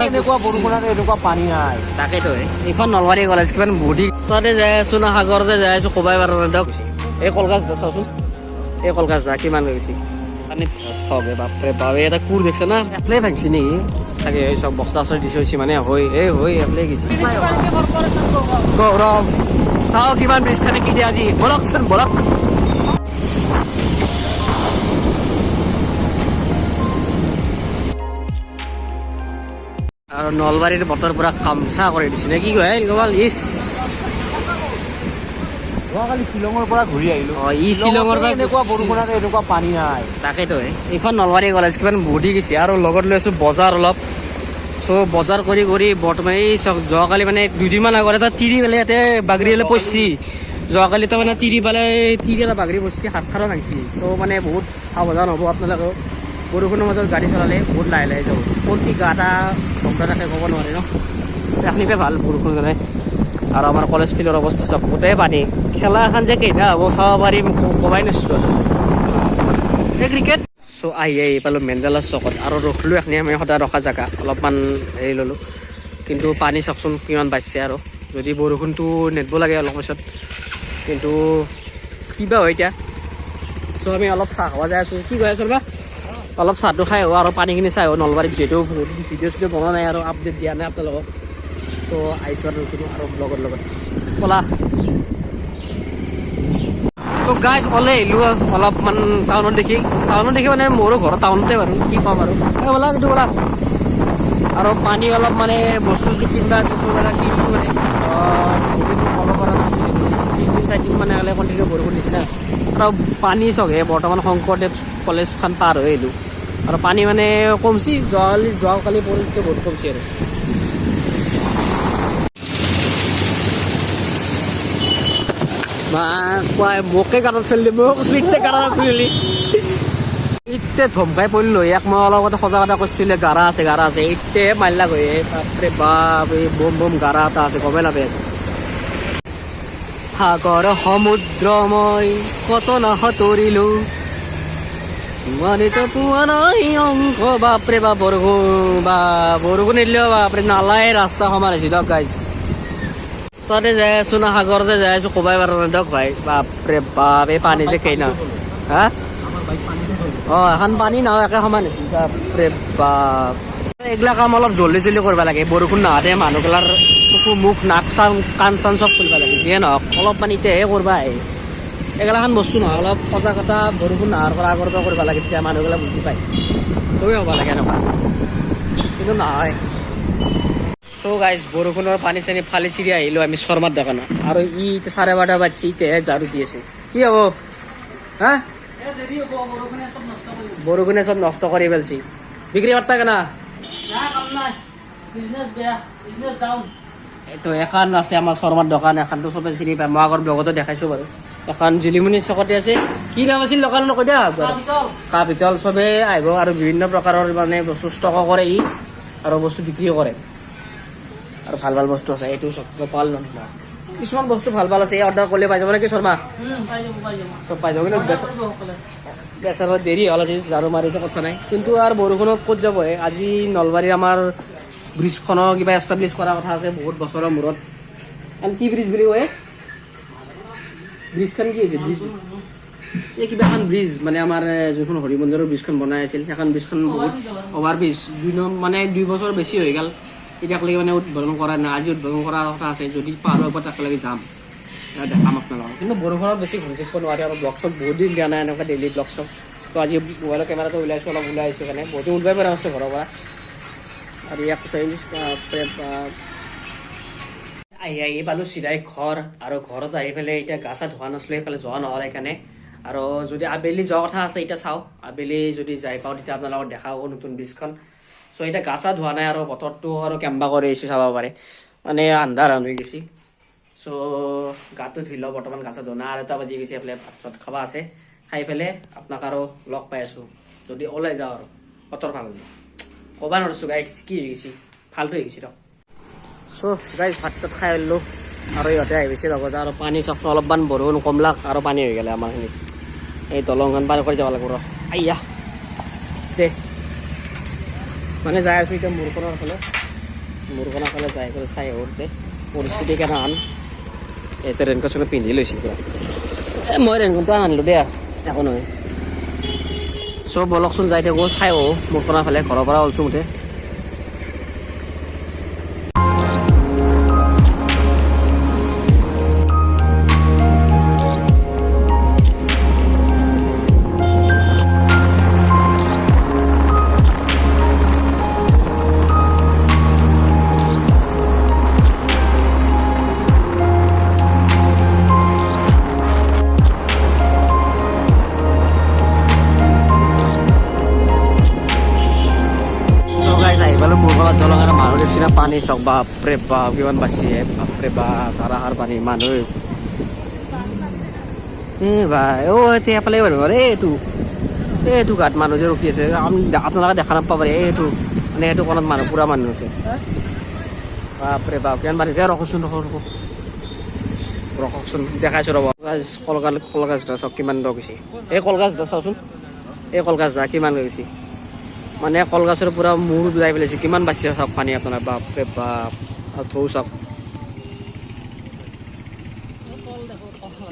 এনেকুৱা বৰষুণ আৰু এনেকুৱা পানী নাই। তাকেতো, এইখন নলবাৰী কলেজ কিমান বডি তাতে যাই আছো না সাগৰতে যাই আছো ক'বাই পাৰা নাই। দিয়ক, এই কলগাছ চাওচোন, এই কলগাছ যা কিমান হৈ গৈছে পানীত স্থগে। বাপৰে বাপ, এই এটা কুৰ দেখছে না, একলাই ভাঙছি নেকি চাগে। এই চব বস্তা চস্তা দি থৈছে, মানে হৈ এই হৈ একলাই গৈছে। গৌৰৱ চাওঁ কিমান ব্ৰিজখানে কি দিয়ে আজি। বলকচোন বলক। আৰু নলবাৰীৰ বতৰ পুৰা কামচা কৰি দিছে নে কি কয় গোপাল? ইচ। যোৱাকালি শ্বিলঙৰ পৰা ঘূৰি আহিলো। অ, ই শ্বিলঙৰ পৰা এনেকুৱা বৰষুণ আৰু এনেকুৱা পানী নাই। তাকেতো, এইখন নলবাৰী কলেজ কিমান বহি গৈছে। আৰু লগত লৈ আছো বজাৰ অলপ। চ' বজাৰ কৰি কৰি বৰ্তমান এই চাওক, যোৱাকালি মানে দুদিনমান আগত এটা তিৰি পেলাই ইয়াতে বাগৰি পেলাই পৰছি। যোৱাকালি তাৰমানে তিৰি পেলাই তিৰি এটা বাগৰি পৰছি, হাতখানো ভাঙছি। চ' মানে বহুত সাৱধান হ'ব আপোনালোকেও, বৰষুণৰ মাজত গাড়ী চলালে বহুত লাহে লাহে যাব। ক'ত কি গা এটা ধমকা থাকে ক'ব নোৱাৰে ন। এইখিনিতে ভাল বৰষুণ কাৰণে। আৰু আমাৰ কলেজ ফিল্ডৰ অৱস্থা চাওক, গোটেই পানী। খেলা এখন যে কেইটা হ'ব চাব পাৰিম ক'বাই নিশ্চয় আৰু এই ক্ৰিকেট। চ' আহি আহি পালোঁ মেণ্ডেলা চকত আৰু ৰখিলোঁ। এখিনি আমি সদায় ৰখা জেগা, অলপমান হেৰি ল'লোঁ। কিন্তু পানী চাওকচোন কিমান বাঢ়িছে। আৰু যদি বৰষুণটো নেদব লাগে অলপ পিছত, কিন্তু কিবা হয় এতিয়া। চ' আমি অলপ চাহ খাব যাই আছোঁ। কি কৈ আছোঁ বা অলপ চাহটো খাই আহোঁ আৰু পানীখিনি চাই আহোঁ। নলবাৰীত যিহেতু বহুত ভিডিঅ' চিডিঅ' বনোৱা নাই আৰু আপডেট দিয়া নাই আপোনালোকক। চ' আহিছোঁ আৰু নতুন আৰু ব্লগৰ লগত ব'লা। তো গাইজ, ওলাই আহিলোঁ অলপমান টাউনত দেখি, টাউনত দেখি মানে মোৰো ঘৰ টাউনতে বাৰু, কি ক'ম আৰু। এই ব'লা কিন্তু ব'লা। আৰু পানী অলপ মানে বস্তু চস্তু কিনিব আছে, চব এটা কিনিলোঁ। মানে বহুদিন ক'ব পৰা নাছিলোঁ, 3 দিন 4 দিন মানে আগলে কণ্টিনিউ বৰষুণ দিছে না। আৰু পানী চগে বৰ্তমান শংকৰদেৱ কলেজখন পাৰ হৈ আহিলোঁ আৰু পানী মানে কমছি। যোৱাকালি যোৱাকালি পৰিস্থিতি বহুত কমছি। আৰু বা কোৱাই মোকে গাঁতত ফেলি, মোক চুইটে গাঁতত আছিলি। ইতে ধমকাই পৰিলো। ইয়াক মই অলপ আগতে সজাগতা কৰিছিলে, গাৰা আছে, গাৰা আছে, ইতে মাৰিলা গৈ। বাপৰে বাপ, এই বম বম গাৰা এটা আছে, গমেই নাপায়। সাগৰ সমুদ্ৰময় কত না সাঁতুৰিলো, মানে তো পোৱা নাই অংক। বাপৰে বাপ, বৰষুণ বা বৰষুণ নিদিলেও বাপৰে নালাই ৰাস্তা সমান হৈছে। দিয়ক গাইজ, ৰাস্তাতে যাই আছো না সাগৰতে যাই আছো ক'বাই পাৰা নাই। দিয়ক ভাই, বাপৰে বাপ, এই পানী যে কেই না হা। অ, এখন পানী নাও একে সমান হৈছে। বাপৰে বাপ, এইগিলা কাম অলপ জল্দি জল্দি কৰিব লাগে। বৰষুণ নাহাতে মানুহগিলাৰ চকু মুখ নাক চান কাণ চান চব খুলিব লাগে। যিয়ে নহওক, অলপমান এতিয়াহে কৰিব আহে এইগিলাখান বস্তু নহয়। অলপ সজাগতা বৰষুণ নাহাৰ পৰা আগৰ পৰা কৰিব লাগে, তেতিয়া মানুহগিলা বুজি পায়। চবেই হ'ব লাগে এনেকুৱা, কিন্তু নহয়। চ' গাইজ, বৰষুণৰ পানী চানী ফালি চিৰি আহিলোঁ আমি শৰ্মাৰ দোকানত। আৰু ই এতিয়া 12:30 বাজছে, এতিয়াহে ঝাৰু দি আছে। কি হ'ব হা? বৰষুণে চব নষ্ট কৰি পেলছি। বিক্ৰী বাৰ্তা কেনা? এইটো এখন আছে আমাৰ শৰ্মাৰ দোকান। এখনতো চবে চিনি পায়, মই আগৰ ব্লগতো দেখাইছো বাৰু। এখন জিলিমণি চকতে আছে। কি নাম আছিল দোকান কৈ দিয়া। কাঁহ পিতল। চবে আহিব আৰু বিভিন্ন প্ৰকাৰৰ মানে বস্তু ষ্টক কৰে ই আৰু বস্তু বিক্ৰীও কৰে। আৰু ভাল ভাল বস্তু আছে। এইটো চব গোপাল নহয়, কিছুমান বস্তু ভাল ভাল আছে। এই অৰ্ডাৰ কৰিলে পাই যাব নেকি শৰ্মা? চব পাই যাব। কিন্তু বেচাৰ দেৰি হ'ল আজি, ঝাৰু মাৰিছে, কথা নাই। কিন্তু আৰু বৰষুণত ক'ত যাব হে? আজি নলবাৰীৰ আমাৰ ব্ৰিজখনৰ কিবা এষ্টাব্লিছ কৰাৰ কথা আছে বহুত বছৰৰ মূৰত। আৰু কি ব্ৰিজ বুলি কয়? ব্ৰিজখন কি হৈছে? ব্ৰিজ এই কিবা এখন ব্ৰিজ, মানে আমাৰ যোনখন হৰি মন্দিৰৰ ব্ৰিজখন বনাই আছিল, সেইখন ব্ৰিজখন বহুত অভাৰ ব্ৰিজ। মানে 2 বছৰ বেছি হৈ গ'ল, এতিয়ালৈকে মানে উদ্বোধন কৰা নাই। আজি উদ্বোধন কৰাৰ কথা আছে। যদি পাৰোঁ একবাৰ তাকেলৈকে যাম, তেতিয়া দেখাম আপোনালোকক। কিন্তু বৰষুণত বেছি ঘূৰি থাকিব নোৱাৰি। আৰু ব্লগ চগ বহুত দিন দিয়া নাই এনেকুৱা ডেইলি ব্লগ চগ। তো আজি মোবাইলৰ কেমেৰাটো ওলাইছোঁ, অলপ ওলাই আহিছোঁ কাৰণে। বহুত দিন ওলাই পৰা নাছিলোঁ ঘৰৰ পৰা। আৰু ইয়াক চাই, বাপৰে বাপ। আহি আহি পালোঁ চিধাই ঘৰ। আৰু ঘৰত আহি পেলাই এতিয়া গা চা ধোৱা নাছিলোঁ, সেইফালে যোৱা নহ'ল সেইকাৰণে। আৰু যদি আবেলি যোৱা কথা আছে, এতিয়া চাওঁ, আবেলি যদি যাই পাওঁ তেতিয়া আপোনালোকক দেখা হ'ব নতুন ব্ৰিজখন। চ' এতিয়া গা চা ধোৱা নাই আৰু বতৰটো আৰু কেম্বা কৰি আহিছোঁ, চাব পাৰে, মানে আন্ধাৰ হৈ গৈছে। চ' গাটো ধুই লওঁ, বৰ্তমান গা চা ধোৱা নাই। 2:30 বাজি গৈছে, এইফালে ভাত চাত খাব আছে। খাই পেলাই আপোনাক আৰু লগ পাই আছোঁ যদি ওলাই যাওঁ আৰু বতৰ ভাল হ'লে। ক'ব নোৱাৰিছোঁ গাইজ কি হৈ গৈছে, ফাল্টু হৈ গৈছে। চ' গাইজ, ভাত চাত খাই আহিলোঁ আৰু ইহঁতে আহি গৈছে লগতে। আৰু পানী চাওকচোন, অলপমান বৰষুণ কমলাক আৰু পানী হৈ গ'লে আমাৰখিনিত। এই দলংখন পাৰ কৰি যাব লাগিব ৰ। আইয়া দে, মানে যাই আছোঁ এতিয়া মূৰখনৰ ফালে। মূৰকণা ফালে যাই পেলাই চাই আহোঁ তাতে পৰিস্থিতি কেনেহেন। এতিয়া ৰেইনকোট চেইনকোট পিন্ধি লৈছোঁ পুৰা। এই মই ৰেইনকোটটো আনিলোঁ দেই, একো নহয়। চ' বলকচোন যাই থাকোঁ, চাই আহোঁ মূৰকণাৰ ফালে। ঘৰৰ পৰা ওলছোঁ মুঠে। দলং আৰু মানুহ দেখছি না, পানী চাওক, বাপৰে বাপ কিমান বাচিছে, বাপৰে বাপ ধাৰাসাৰ পানী মানুহ। এ ভাই অ' এতিয়া এফালে মানুহ, এইটো এইটো গাঁত মানুহ যে ৰখি আছে, আপোনালোকে দেখা নাপাব পাৰে। এইটো মানে সেইটো কোণত মানুহ পুৰা মানুহ আছে, বাপৰে বাপ কিমান পানী। ৰখচোন ৰখ ৰখ ৰখকচোন, দেখাইছোঁ ৰ'ব। কলগাছ কলগছ চাওক কিমান দ গৈছে, এই কলগছ চাওকচোন, এই কলগছ কিমান গৈছে, মানে কলগছৰ পুৰা মূৰ যাই পেলাইছে, কিমান বাচিছে চাওক পানী আপোনাৰ, বাপৰে বাপ। আৰু থৌ চাওক,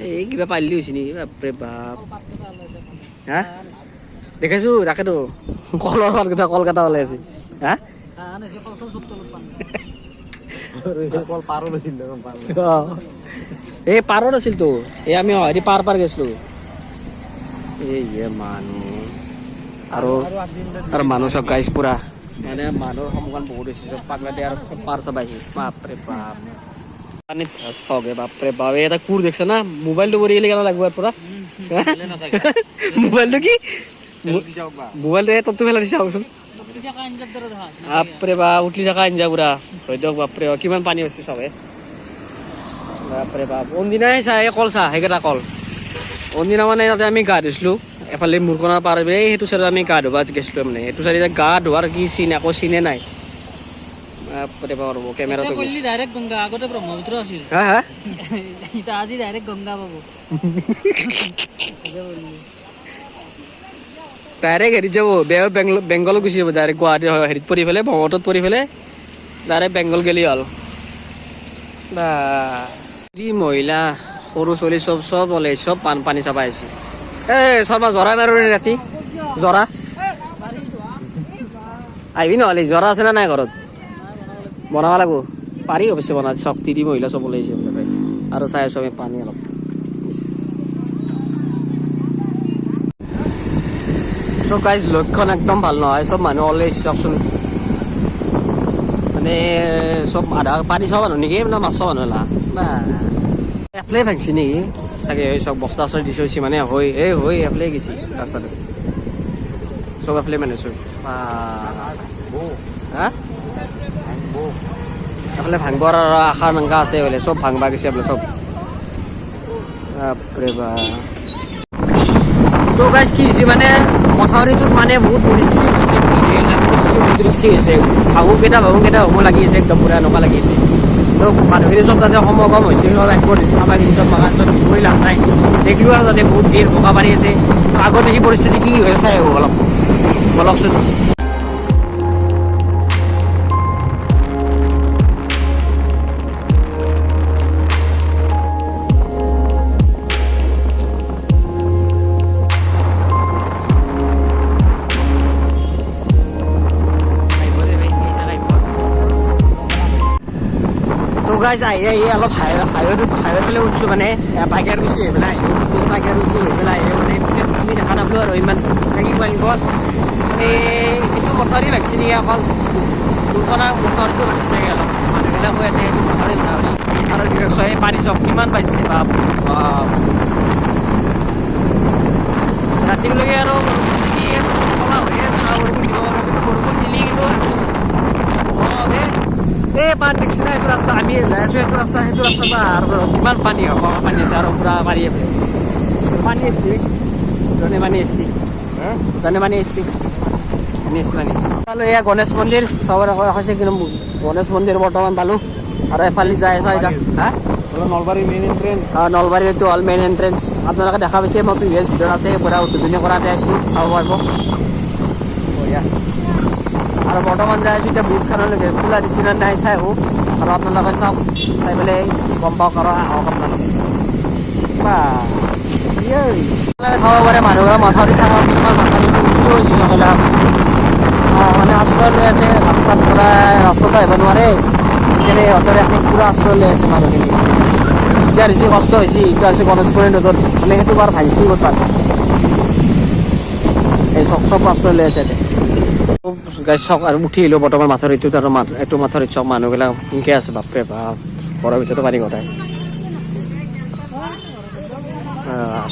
এই কিবা পাৰিলি হৈছে নেকি, বাপৰে বাপ। হা দেখাইছো তাকেতো কলৰ পাতকেইটা কলকাতা ওলাই আছে। হা এই পাৰত আছিল তো, এই আমি হেৰি পাৰ পাৰ গৈছিলো। এই মানুহ আৰু আৰু মানুহ চব গাইছ পুৰা, মানে মানুহৰ সন্মুখত বহুত হৈছে, চব পাগলা দিয়া আৰু চব পাৰ চব আহিছে, বাপৰে বাপ। পানীত থকে বাপৰে বাপ। এই এটা কুৰ দেখছে না, মোবাইলটো পৰি গেলে কেনে লাগব পুৰা। মোবাইলটো কি মোবাইলটো তত্ত্ব পেলাই দিছে চাওকচোন, বাপৰে বাপ উঠলি থকা আঞ্জা পুৰা হৈ দিয়ক, বাপৰে বাপ কিমান পানী হৈছে চবে, বাপৰে বাপ। কোনদিনাই চাহ এই কল চাহ সেইকেইটা কল কোনদিনা মানে তাতে আমি গা ধুইছিলোঁ, এফালে মূৰকণাৰ পাৰ হৈ সেইটো চাইডত আমি গা ধুবা গৈছিলোঁ, মানে সেইটো চাইডে গা ধোৱাৰ কি চিন একো চিনে নাই। বাপৰে বাপ ৰ'ব কেমেৰাটো ডাইৰেক্ট গংগা, আগতে ব্ৰহ্মপুত্ৰ আছিল, হা হা এতিয়া আজি ডাইৰেক্ট গংগা পাব। ডাইৰেক্ট হেৰিত যাব, বেয়া বেংগলত গুচি যাব ডাইৰেক্ট, গুৱাহাটী হেৰিত পৰি পেলাই ব্ৰহ্মপুত্ৰত পৰি পেলাই ডাইৰেক্ট বেংগল গেলি হ'ল। বা স্ত্ৰী মহিলা সৰু ছোৱালী চব চব ওলাই চব পানী চাব আহিছে। এই শৰ্মা জৰা মাৰো ৰাতি, জৰা আহিবি নহ'লে, জৰা আছে নে নাই ঘৰত? বনাব লাগিব, পাৰি অৱশ্যে বনাব, চব তিৰি মহিলা চব ওলাইছে বোলে। আৰু চাই আছোঁ আমি পানী অলপ। চ' গাইজ লক্ষণ একদম ভাল নহয়, চব মানুহ ওলাইছে চাওকচোন, মানে চব আধা পানী চব মানুহ নেকি, মানে মাছ চব মানুহ বা এফালে ভাঙিছে নেকি চাগে, এই চব বস্তা চস্তা দি থৈছে মানে হৈ এই হৈ এফালে গৈছে ৰাস্তাটো, চব এফালে মানুহ চব হা এফালে ভাঙবৰ আশা নাংকা আছে বোলে, চব ভাঙবা গৈছে বোলে চব, বাপৰে বাপ। তো গাইজ কি হৈছে মানে মথাউৰিটোত মানে বহুত ৰিক্সি হৈছে, পৰিস্থিতি বহুত ৰিক্সি হৈছে, ভাগো কেইটা ভাগো লাগি আছে, একদম পুৰা এনেকুৱা লাগি আছে। চব মানুহখিনি চব তাতে সমাগম হৈছে, একবাৰ চাবা গৈছে চব বাগান চব কৰি লাভ নাই, দেখিলোঁ আৰু তাতে বহুত ভিৰ বোকা পানী আছে। আগত দেখি পৰিস্থিতি কি হৈছে চাই আহোঁ অলপ, বলকচোন। গাইজ আহি আহি অলপ হাইৱেৰ ফালে উঠছোঁ, মানে পাইকাৰ গুচি আহি পেলাই পাইকাৰ গুচি আহি পেলাই মানে আমি দেখা নাপালোঁ আৰু ইমান কি গ'ল এই সেইটো মথাউৰি ভাগিছে নেকি অকল দুখনা মথাউৰিটো ভাগিছে অলপ, মানুহবিলাক কৈ আছে সেইটো মথাউৰি ভঙা বুলি। আৰু এই পানী চব কিমান পাইছে বাপ, ৰাতিলৈকে আৰু বৰষুণ হৈ আছে, বৰষুণ দিব কিন্তু বৰষুণ দিলি কিন্তু এই পাত দেখছি না, এইটো ৰাস্তা আমি যাই আছোঁ, সেইটো ৰাস্তা সেইটো ৰাস্তা আৰু কিমান পানী হ'ব, পানী আছে আৰু পুৰা পানী আছে, পানী এসছি, ভূটানে পানী এসছি, ভূটানে পানী এসছি, পানী এসছি, পানী এসছি। এয়া গণেশ মন্দিৰ চবৰে হৈছে, কিন্তু গণেশ মন্দিৰ বৰ্তমান পালোঁ। আৰু এফালে যাই আছোঁ এতিয়া, হা নলবাৰী মেইন এণ্ট্ৰেঞ্চ, নলবাৰী এইটো হ'ল মেইন এণ্ট্ৰেঞ্চ, আপোনালোকে দেখা পাইছে, মই প্ৰিভিয়াছ ভিডিঅ'ত আছে, পুৰা উদ্বোধনী কৰাতে আছিলোঁ, চাব পাৰিব। বঢ়িয়া। আৰু বৰ্তমান যাই আছোঁ এতিয়া ব্ৰিজখনলৈকে, খোলা দিছে নে নাই চাই আহোঁ। আৰু আপোনালোকে চাওক, চাই পেলাই গম পাওক আৰু আহক আপোনালোকে। বা চাব পাৰে মানুহবিলাক মাথাউৰি থকা কিছুমান মাথাউৰি উঠিও হৈছে, সকলে মানে আশ্ৰয় লৈ আছে ৰাস্তাত, পৰা ৰাস্তাত আহিব নোৱাৰে, সেইকাৰণে সিহঁতৰ এখন পূৰা আশ্ৰয় লৈ আছে মানুহখিনি। এতিয়া বেছি কষ্ট হৈছে, এতিয়া হৈছে গণেশগুৰি ৰোডত, মানে সেইটো বাৰ ভাঙিছে গোটাত এই চক চব আশ্ৰয় লৈ আছে ইয়াতে গাইজ। চাওক আৰু উঠি আহিলোঁ বৰ্তমান মাথাউৰিটোত, আৰু এইটো মাথাউৰিত চাওক মানুহবিলাক কেনেকৈ আছে, বাপৰে বাপ, ঘৰৰ ভিতৰতো পানী গোটাই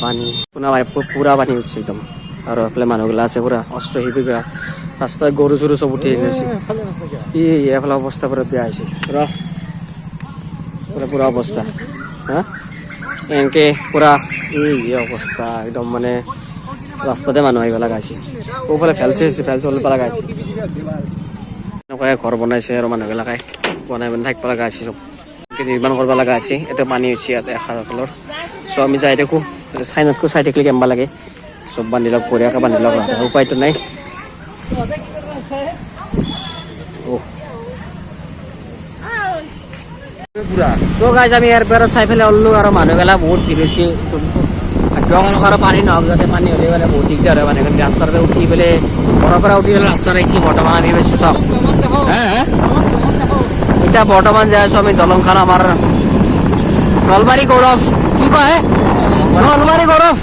পানী পূৰা পানী উঠছে একদম। আৰু এইফালে মানুহগিলা আছে পূৰা অস্ত্ৰ শিবিকা, ৰাস্তাত গৰু চৰু চব উঠি গৈছে। ই এইফালে অৱস্থা পূৰা বেয়া হৈছে, পূৰা পূৰা পূৰা অৱস্থা। হা এনেকে পূৰা এই অৱস্থা একদম, মানে ৰাস্তাতে মানুহ আহিব লগা হৈছে। সোঁফালে ভেলছে হৈছে, ভেল চলিব লগা হৈছে, এনেকুৱাই ঘৰ বনাইছে আৰু মানুহবিলাকে বনাই বনাই থাকিব লগা হৈছে, চব নিৰ্মাণ কৰিব লগা হৈছে। ইয়াতে পানী হৈছে ইয়াতে এখালৰ। চ' আমি যাই থাকোঁ, চাই নাথাকোঁ, চাই থাকিলে কেনেবা লাগে। চব বান্ধি লওক, বঢ়িয়াকৈ বান্ধি লওক, উপায়তো নাই। চ' গাইজ আমি ইয়াৰ পৰা চাই পেলাই ওলালোঁ, আৰু মানুহগিলা বহুত ভিৰ হৈছে। ভাগ্যখনৰ পানী নহওক যাতে, পানী হ'লে মানে বহুত দিগদাৰ হয়। মানুহখিনি ৰাস্তাৰ পৰা উঠি পেলাই, ঘৰৰ পৰা উঠি পেলাই ৰাস্তাত আহিছে। বৰ্তমান আমি পাইছোঁ চাওক, এতিয়া বৰ্তমান যাই আছোঁ আমি দলংখন, আমাৰ নলবাৰী গৌৰৱ, কি কয় নলবাৰী গৌৰৱ,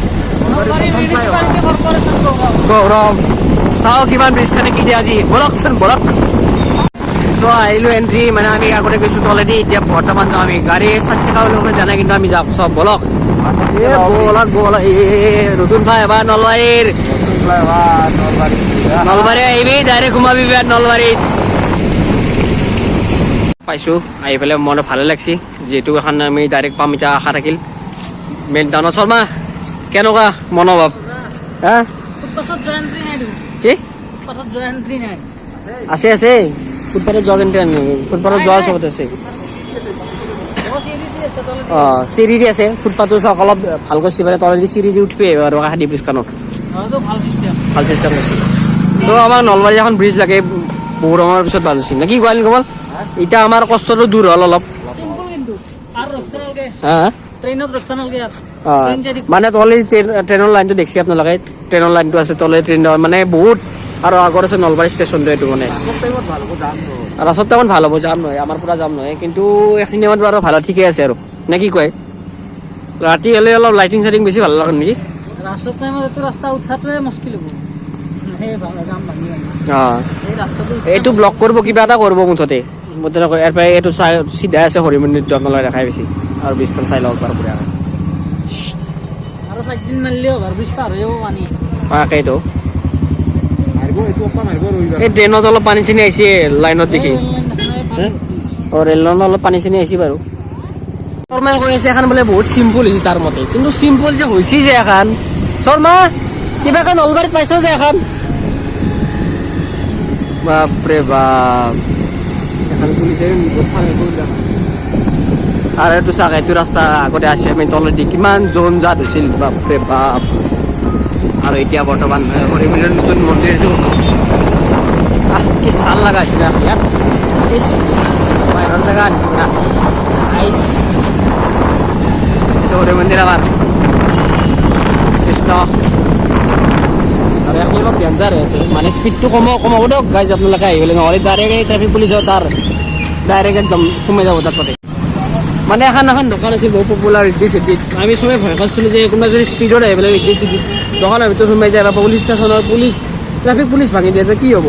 গৌৰৱ। চাওঁ কিমান ব্ৰিজখনে কি দিয়ে আজি, বলকচোন বলক। চ' আহিলোঁ এণ্ট্ৰি, মানে আমি আগতে গৈছোঁ তলেদি, এতিয়া বৰ্তমান যাওঁ আমি গাড়ী চাৰি চকা ওলাব জানে, কিন্তু আমি যাওঁ। চব বলক, বলক বলক। এই নতুন ফ্লাইঅভাৰ নলবাৰীৰ, নলবাৰী আহিবি ডাইৰেক্ট সোমাবি নলবাৰীত। পাইছোঁ আহি পেলাই মনত ভালে লাগছি, যিহেতু এখন আমি ডাইৰেক্ট পাম এতিয়া আশা থাকিল মেইন টাউনত। শৰ্মা কেনেকুৱা মনোভাৱ? হা কি আছে আছে ফুটপাথত যোৱা, কিন্তু ফুটপাথত যোৱা চবতে আছে। অঁ চিৰি দি আছে ফুটপাথটো, চাওক অলপ ভালকৈ চিবাৰে তলেদি চিৰি দি উঠি আহিব আৰু কাষেদি ব্ৰিজখনত। ভাল চিষ্টেম আছে। ত' আমাক নলবাৰী এখন ব্ৰিজ লাগে, বহুত সময়ৰ পিছত ভাল হৈছে নে কি কোৱা কমল? এতিয়া আমাৰ কষ্টটো দূৰ হ'ল অলপ। মানে তলে ট্ৰেইনৰ লাইনটো দেখছি আপোনালোকে, ট্ৰেইনৰ লাইনটো আছে তলে, ট্ৰেইনৰ মানে বহুত আৰু আগৰ আছে নলবাৰী ষ্টেচনটো, এইটো মানে ৰাস্তাত টাইমত ভাল হ'ব, যাম নহয় আমাৰ পুৰা যাম নহয়, কিন্তু এইখিনি সময়ত বাৰু ভাল ঠিকে আছে আৰু নে কি কয়? ৰাতি হ'লে অলপ লাইটিং চাইটিং বেছি ভাল লাগে নেকি? এইটো ব্লক কৰিব, কিবা এটা কৰিব মুঠতে। ইয়াৰ পৰা এইটো চাই চিধা আছে হৰি মন্দিৰটো, আপোনালোকে দেখাই বেছি আৰু ব্ৰিজখন চাই লওক বাৰু পুৰা। তাকেইতো, এই ট্ৰেইনত অলপ পানী চানী আহিছে লাইনত দেখি, অঁ ৰেল লাইনত অলপ পানী চানী আহিছে বাৰু। শৰ্মাই কৈ আছে এখন বোলে বহুত চিম্পুল হৈছে তাৰ মতে, কিন্তু চিম্পুল যে হৈছে যে এখন, শৰ্মা কিবাকে নলবাৰীত পাইছ যে এখন, বাপৰে বাপ, এখন পুলিচে আৰু এইটো চাওক, এইটো ৰাস্তা আগতে আছে আমি তলেদি কিমান জোন জাত হৈছিল, বাপৰে বাপ। আৰু এতিয়া বৰ্তমান হৰিমন্দিৰৰ নতুন মন্দিৰটো, আহ কি চাল লগা হৈছে না ইয়াত, ইচ বাহিৰৰ জেগা আনিছে না, আইচ এইটো হৰি মন্দিৰ আমাৰ কৃষ্ণ। আৰু এখন অলপ ডেঞ্জাৰ হৈ আছে, মানে স্পীডটো কমাব দিয়ক গাইজ আপোনালোকে আহি পেলাই, নহ'লে ডাইৰেক্ট এই ট্ৰেফিক পুলিচৰ তাৰ ডাইৰেক্ট একদম সোমাই যাব তাত। মানে এখন এখন দোকান আছিল বহুত পপুলাৰ ৰিদ্দি চিদ্দিত, আমি চবেই ভয় কৰিছিলোঁ যে কোনোবা যদি স্পীডত আহি পেলাই ৰিদ্দি চিদ্দিত দোকানৰ ভিতৰত সোমাই যায় বা পুলিচ ষ্টেচনৰ পুলিচ ট্ৰেফিক পুলিচ ভাঙি দিয়ে কি হ'ব?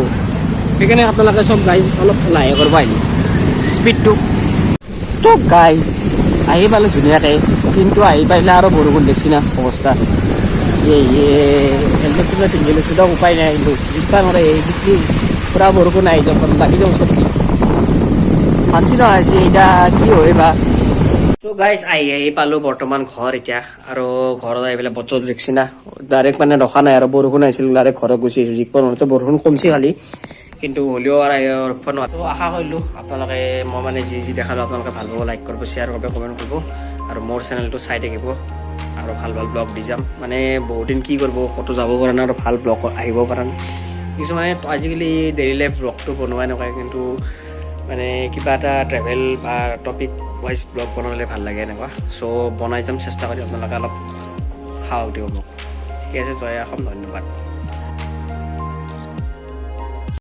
সেইকাৰণে আপোনালোকে চব গাইজ অলপ লাহে কৰিব আহিলে স্পীডটো। তো গাইজ আহি পালোঁ ধুনীয়াকৈ, কিন্তু আহি পাৰিলে আৰু বৰষুণ দেখছি না অৱস্থা। এই হেলমেট চেলমেট পিন্ধি লৈছোঁ দিয়ক, উপায় নাই, কিন্তু জিতবা নোৱাৰে এই জিতলি পূৰা বৰষুণ আহি যাব, লাগি যাব চৰ্দি, শান্তি নহয় এতিয়া কি হয় বা। ত' গাইজ আহি আহি পালোঁ বৰ্তমান ঘৰ এতিয়া, আৰু ঘৰত আহি পেলাই বতৰটো দেখছি না, ডাইৰেক্ট মানে ৰখা নাই আৰু বৰষুণ আহিছিল, ডাইৰেক্ট ঘৰত গুচি আহিছোঁ। জিকব নহ'লে বৰষুণ কমছি খালি, কিন্তু হ'লেও আৰু ৰখিব নোৱাৰোঁ। তো আশা কৰিলোঁ আপোনালোকে মই মানে যি যি দেখালোঁ আপোনালোকে ভাল পাব, লাইক কৰিব, শ্বেয়াৰ কৰিব, কমেণ্ট কৰিব, আৰু মোৰ চেনেলটো চাই থাকিব, আৰু ভাল ভাল ব্লগ দি যাম। মানে বহুত দিন কি কৰিব, ক'তো যাব পৰা নাই, আৰু ভাল ব্লগ আহিব পৰা নাই। কিছুমানে আজিকালি ডেইলি লাইফ ব্লগটো বনোৱা এনেকুৱা, কিন্তু মানে কিবা এটা ট্ৰেভেল বা টপিক ৱাইজ ব্লগ বনালে ভাল লাগে এনেকুৱা। চ' বনাই যাম, চেষ্টা কৰিম। আপোনালোকে অলপ সাহস দিব মোক। ঠিক আছে, জয় অসম, ধন্যবাদ।